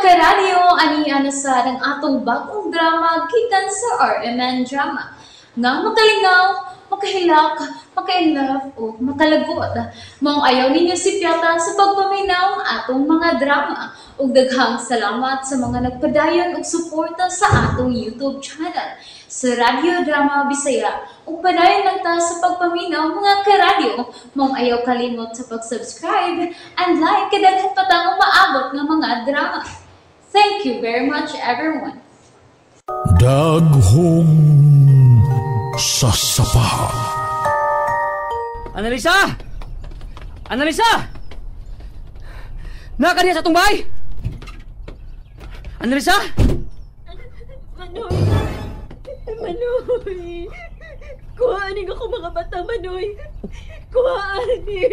Karadyo, ani na sa ang atong bagong drama gikan sa RMN Drama. Nga makalingaw, makahilak, maka-inlove o makalagot. Maong ayaw ninyo sipyata sa pagpaminaw ang atong mga drama. Ug daghang salamat sa mga nagpadayon og suporta sa atong YouTube channel sa Radyo Drama Bisaya. Ug padayon lang ta sa pagpaminaw, mga karadyo. Maong ayaw kalimot sa pag-subscribe and like kay daghan pa tang umaabot nga mga drama. Thank you very much, everyone. Daghong sa sapa. Annalisa! Annalisa! Naa ka diha sa atong bahay! Annalisa! Manoy! Manoy! Kuhaan ako mga bata, Manoy! Kuhaan ni!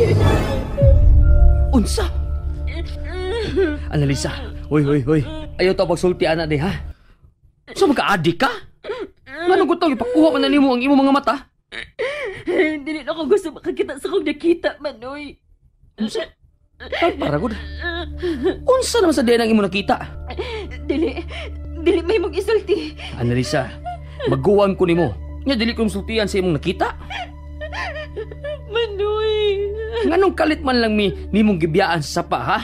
Unsa? Annalisa, hoy, hoy, hoy. Ayaw ta pagsulti ana di ha. So magka-adik ka? Nganong gutong ipakuha man na nimo ang imong mga mata? Dili na ako gusto makakita sa kong nakita, Manoy. Unsa? Para gud. Unsa naman sa diyan ang imong nakita? Dili, dili may mong isulti. Annalisa, maguwang ko nimo. Nya dili ko sultian sa imong nakita. Manoy! Nganong kalit man lang mi nimong gibiyaan sa sapa ha?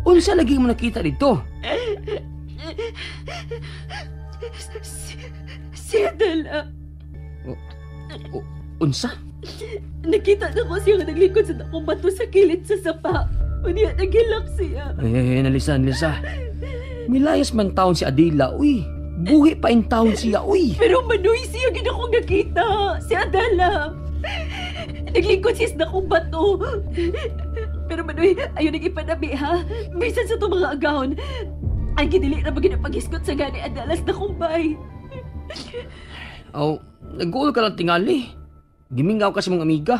Unsa lagi imong nakita dito? Si Adela. Unsa? Nakita na ko siya nga naglingkod sa dakong bato sa kilid sa sapa. Unya, naghilak siya. Ay, ay, ay, Annalisa, Annalisa. Milayas man taon si Adela, uy. Buhi pa in taon siya, uy. Pero Manoy, siya gid akong nakita. Si Adela. Naglingkod siya sa dakong bato. Pero Manoy, ayaw nag-ipanabi, ha? Bisan sa itong mga agahon. Ay, gidili na ba ginapaghisgot sa gani Adela sa dakong bay? Oh, nag-uol ka lang tingali. Gimingaw ka sa mga amiga.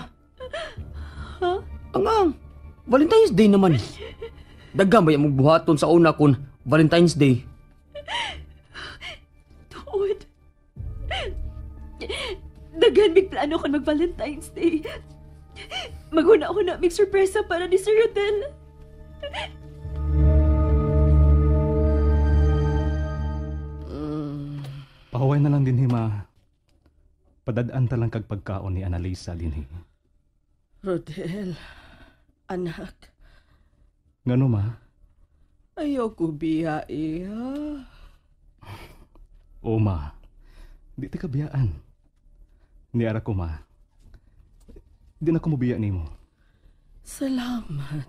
Ha? Angang, Valentine's Day naman. Daghan ba yung magbuhaton sa una kun Valentine's Day? Tuod. Daghan mig plano kon mag-Valentine's Day. Maghuna-huna mig sorpresa para ni Sir Rodel. Pahuway na lang din, Hima. Padad-an ta lang kag pagkaon ni Annalisa dinhi. Rodel, anak. Ngano, ma? Ayaw ko biya, iha. Oo, ma. Di ta kabiyaan. Niara ko, ma. Di na ko mobiya nimo. Salamat.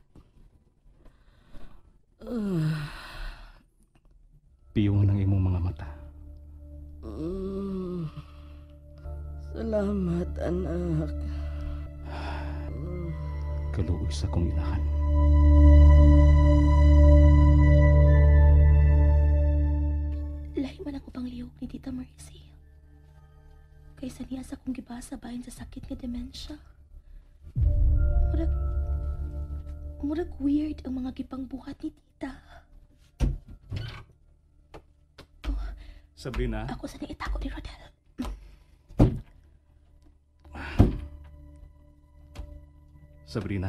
Piyong ng imong mga mata. Salamat, anak. Kaluoy sa kong inahan. Lahi man ako pang lihok ni Tita Mercy. Kaysa niya sa kong gibasa bahin sa sakit nga demensya. Murag weird ang mga gipangbuhat ni Tita. Oh, Sabrina? Ako sa naitako ni Rodel. Sabrina?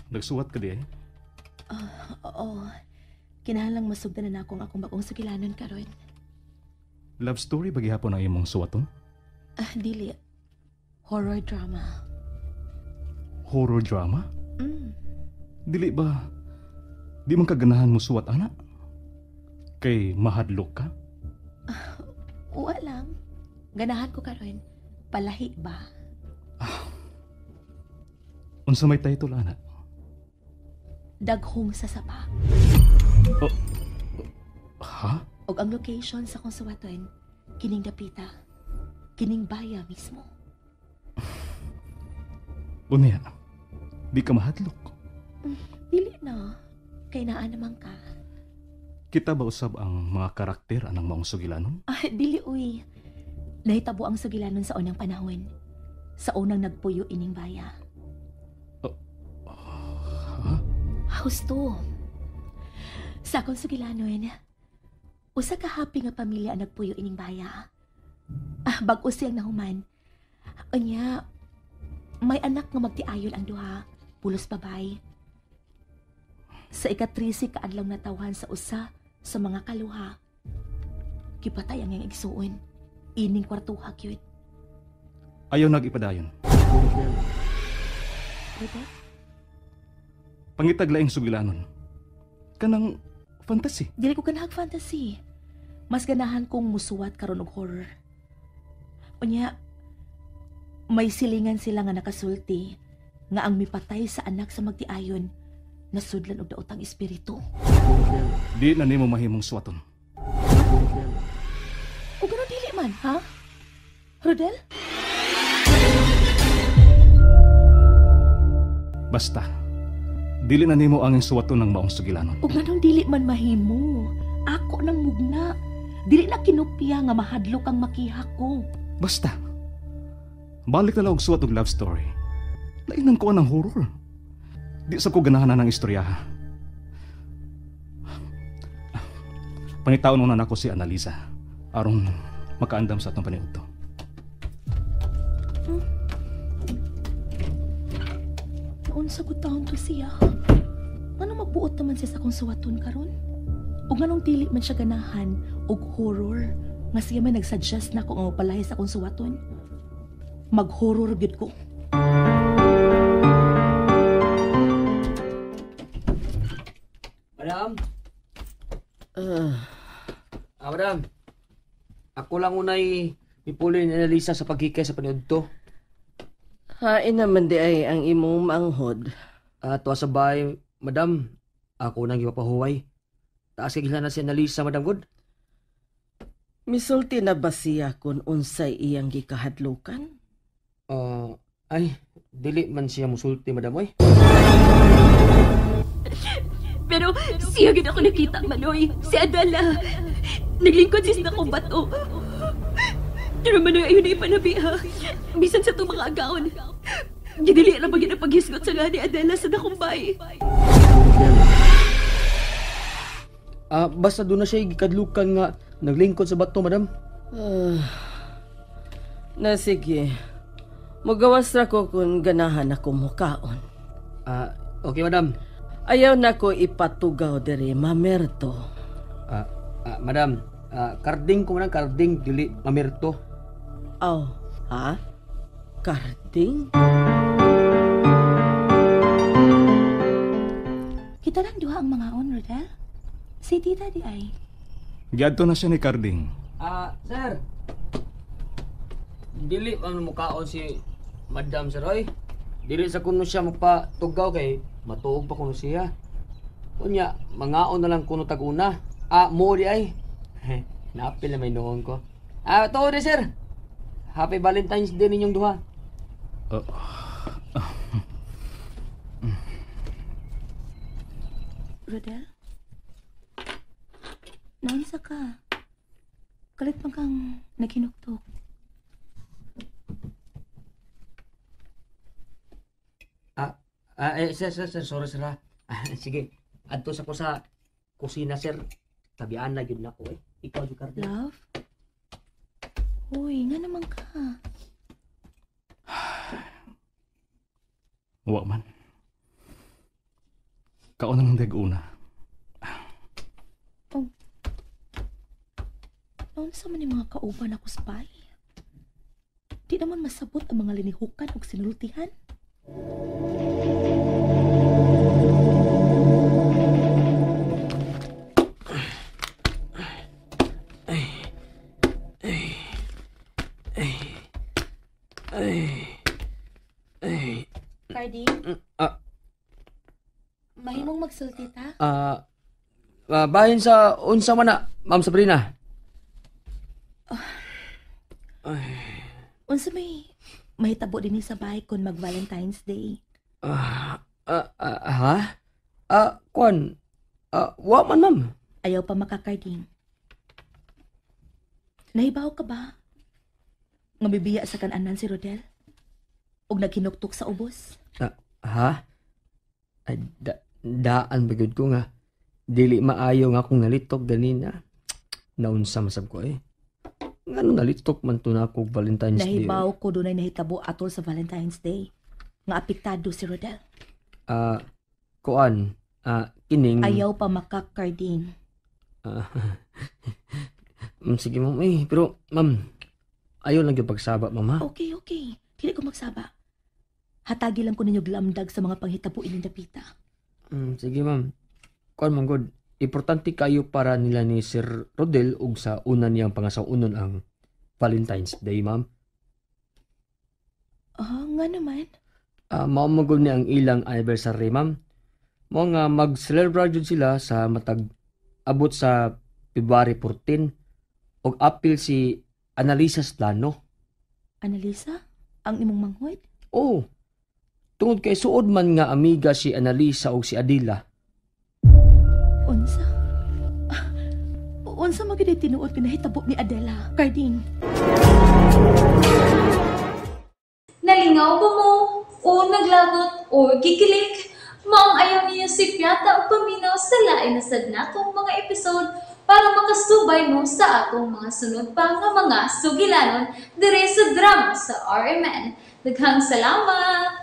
Nagsuwat ka di eh? Oo. Kinahanglang masugdan na ako ang akong bagong sugilanon karon. Love story ba gihapon ang imong suwaton? Dili. Horror drama. Horror drama? Mm. Dili ba? Di man kaganahan mo suwat, ana? Kay mahadlok ka? Uwa lang. Ganahan ko karon. Palahi ba? Unsa may title, ana? Daghong sa sapa. Oh, ha? Og ang location sa kong suwaton, kining dapita, kining baya mismo. Unya, di ka mahadlok. Dili na. Kay naa naman ka. Kita ba usab ang mga karakter anang maong sugilanon? Dili uy. Nahitabo ang sugilanon sa unang panahon. Sa unang nagpuyo ining baya. Ha? Husto. Sa akong sugilanon, usa ka happy nga pamilya ang nagpuyo ining baya. Bag-o siyang nahuman. Unya, May anak nga magtiayon ang duha, pulos babay. Sa ika-13 kaadlaw natawhan sa usa sa mga kaluha, gipatay ang iyang igsuon. Ining kwartuha gyud. Ayaw nag-ipadayon. Rodel? Pangitag laing sugilanon. Kanang fantasy. Dili ko ganahag fantasy. Mas ganahan kong musuwat karon og horror. Unya, may silingan sila nga nakasulti nga ang mipatay sa anak sa magtiayon nasudlan og daotang espiritu. Di na nimo mahimong suwaton. O gano'n dili man, ha? Rodel? Basta, dili na nimo ang suwaton ng maong sugilanon. O gano'n dili man mahimo. Ako nang mugna. Dili na kinupya nga mahadlok ang makiha ko. Basta, balik na lang og suwat og love story. Lainan ko ang horror. Di sa ko ganahan na ng istorya. Pangitaon una nako si Annalisa aron makaandam sa atong paniudto. Naunsa ko taon to siya. Ano magbuot naman siya sa akong suwaton karon? O nganong dili man siya ganahan og horror nga siya may nagsuggest na ako nga mapalahi sa akong suwaton? Mag-horror gyud ko. Madam? Madam. Ako lang unay mipuli ni Annalisa sa paghikay sa paniudto. Hain naman di ay ang imong manghod. Tuwa sa bahay, madam. Ako nang ipapahuway. Taas kay na si Annalisa, madam good. Misulti na ba siya kung unsay iyang gikahadlukan? Ay, dili man siya musulti, madam oy. Pero siya gid ako nakita, Manoy. Si Adela. Naglingkod sis na kong bato. Pero Manoy, ayun na ipanabi, ha. Bisan sa itong mga agaon. Gidili na pag paghisgot sa nga ni Adela sa dakumbay. Basta doon na siya gikadlukan nga naglingkod sa bato, madam. Na sige. Magawas ra ko kung ganahan ako mukaon. Okay, madam. Ayaw na ko ipatugaw diri, mamerto. Madam, karding ko man, karding, dili, mamerto. Aw, ha? Karding? Kita lang duha ang mga on, Rodel. Si Tita di ay. Giadto na siya ni Karding. Sir. Dili man mukaon si Madam Sir Roy. Dili sa kuno siya magpatugaw kay matuog pa kuno siya. Unya, mangaon na lang kuno tag-una. Mo di ay. Naapil na may noon ko. Tuod di sir. Happy Valentine's Day ninyong duha. Rodel? Naunsa ka? Kalit man kang naghinuktok. Sir, sorry sir. Sige, adto sa ko sa kusina sir. Tabian na gyud nako eh. Ikaw jud Cardi. Love? Uy, nga naman ka. Wa man. Kaon na lang dag una. Oh. Naunsa man yung mga kauban ako spy? Di naman masabot ang mga linihukan o sinultihan. Cardi? Mahimong magsulti ta? Bahin sa unsa man na, Ma'am Sabrina. Unsa may mahitabo dinhi sa bahay kon mag Valentine's Day? Ha? Kwan? Wa man, ma'am. Ayaw pa makakarding. Nahibaw ka ba? Nga bibiya sa kananan si Rodel? Og naghinuktok sa ubos? Ha? Ay, daan ba gyud ko nga? Dili maayo nga akong nalitok ganina. Naunsa masab ko eh. Ngano nalitok man to na ako Valentine's Day? Nahibaw ko dunay nahitabo atol sa Valentine's Day. Nga apektado si Rodel. Ah, kuan, kining Ayaw pa makakarding. Ah, sige, ma'am. Eh, pero ma'am, ayaw lang yung pagsaba, ma'am, ha? Okay. Dili ko magsaba. Hatagi lang ko ninyo glamdag sa mga panghitabo inyong dapita. Sige, ma'am. Kuan man god. Importante kayo para nila ni Sir Rodel ug sa una niyang pangasaw-unon ang Valentine's Day, ma'am. Ah, nga naman. Mao man gud ni ang ilang anniversary, ma'am. Mao nga mag-celebrate jud sila sa matag abot sa February 14 og apil si Annalisa plano. Annalisa, ang imong manghod? Oh. Tungod kay suod man nga amiga si Annalisa og si Adila. Unsa? Ah, unsa man gid tinuod nga nahitabo ni Adela? Carding. Nalingaw ba mo? O naglagot o gikilig? Maong ayaw niyo si Piata o paminaw sa lain na sad natong mga episode para makasubay mo sa atong mga sunod pa nga mga sugilanon dire sa drama sa RMN. Daghang salamat!